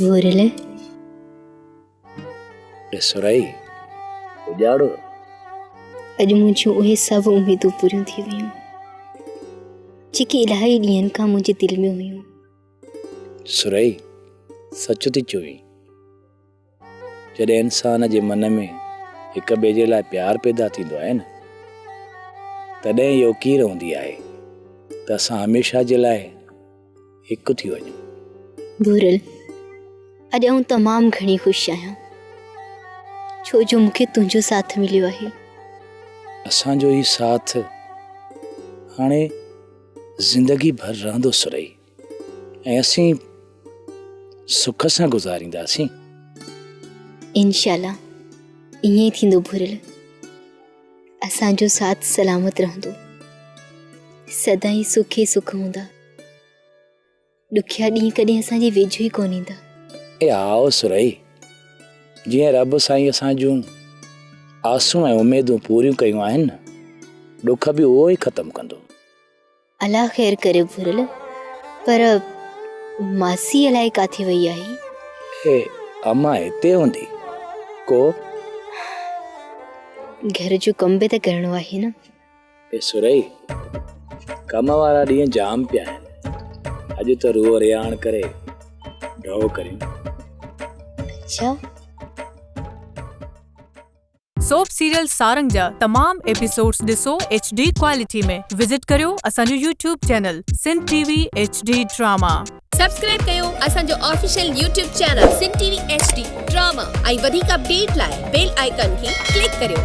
ڀورل. اي سرائي، اجاڙو. اڄ منهنجون اهي سڀ اميدون پوريون ٿي ويون، جيڪي الاهي ڏينهن کان منهنجي دل ۾ هيون. سرائي، سچ ٿي چوين. جڏهن انسان جي من ۾ هڪ ٻئي جي لاء پيار پيدا ٿيندو آهي نه، تڏهن اها اڪير هوندي آهي ته اسان هميشه جي لاء هڪ ٿي وڃون. ڀورل، اڄ آئون تمام گهڻي خوش آهيان، ڇو جو مون کي تنهنجو ساٿ مليو آهي. اسان جو هي ساٿ هاڻي زندگي ڀر رهندو سرهي ۽ اسين سک سان گذارينداسين. انشاء الله ائين ئي ٿيندو ڀورل. اسان جو ساٿ سلامت رهندو. سدائين سک ئي سک هوندا. ڏکيا ڏينهن ڪڏهن اسان جي ويجهو ئي ڪونه ايندا. اي هائو سرهي، جيئن رب سائين اسان جون آسون ۽ اميدون پوريون ڪيون آهن نه، ڏک به اهو ئي ختم ڪندو. الله خير ڪري ڀورل، پر ماسي الائي ڪاٿي وئي آهي؟ اي امان هتي هوندي ڪو؟ گهر جو ڪم به ته ڪرڻو آهي نه. اي سرهي، ڪم وارا ڏينهن جام پيا آهن. اڄ ته روح رهاڻ ڪري ڍؤ ڪريون. اڇا. سوپ سيريل سارنگ جا تمام ايپيسوڊز ڏسو ايڇ ڊي ڪوالٽي ۾ وزٽ ڪريو اسان جو YouTube channel Sindh T V H D drama. Subscribe ڪيو اسان جو official YouTube channel Sindh T V H D drama ۽ وڌيڪ اپڊيٽ لاء بيل آئيڪان کي ڪلڪ ڪريو.